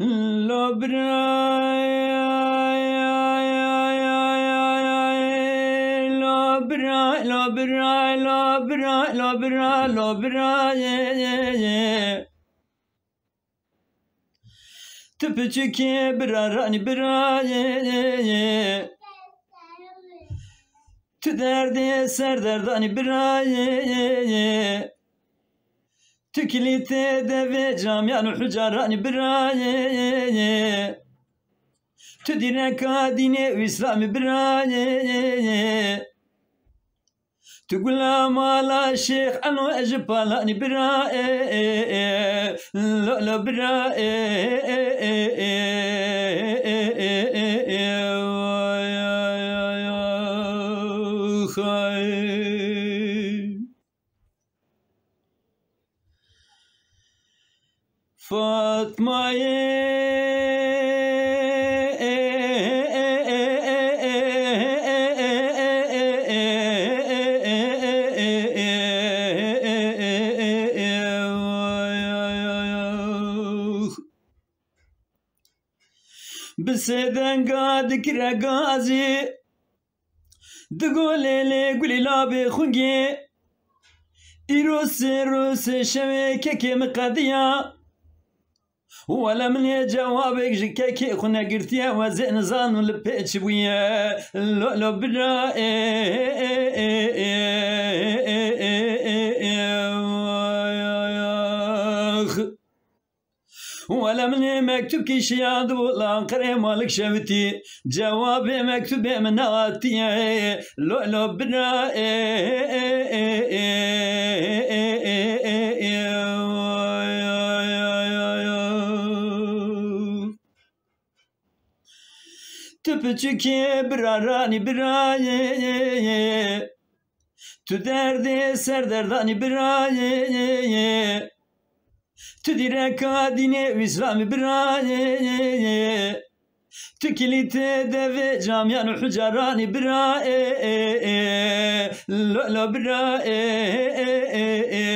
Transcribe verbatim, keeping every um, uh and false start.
Lo bira, lo bira, lo bira, lo bira, lo bira, lo bira, ye, ye, ye. Tu piçikê bira ranî bira, ye, ye, ye. Tu derdê ser derdanî bira, ye, ye, ye. Tu kilîtê devê camîyan û hucaranî bira, ye, ye, ye. Tu dîreka dînê û îslamî bira, ye, ye, ye. Tu gula mala Şêx Eno, ez ji palanî bira, e, e, e, lo, lo bira, e, e, e, e, e, e, e, e, e, e, ay, ay, ay, ay, ay. Fatmayê bi sêdenga dikire gazî. Di golê lê gulî labê xungê. Îro sê roj sê şewê kekê mi qediya. Wele min ê cewabêk ji kekê xwu negirtiye, we zê nizano li pê çi bûye. Lo, lo bira, ê, ê, ê, ay, ay, ax. Wele min ê mektub kişiya di bola Anqerê Malik şewitî. Cewabê mektubê min neatiye. Lo, lo bira, ê, ê, ê, ay, ay, ay, ay. Tu piçikê bira ranî bira, ye, ye, ye. Tu derdê ser derdanî bira, ye, ye, ye. Tu dîreka dînê û îslamî bira, ye, ye, ye. Tu kilîtê devê camîyan û hucaranî bira, ê, ê, ê. Lo, lo bira, ê, ê, ê, ê.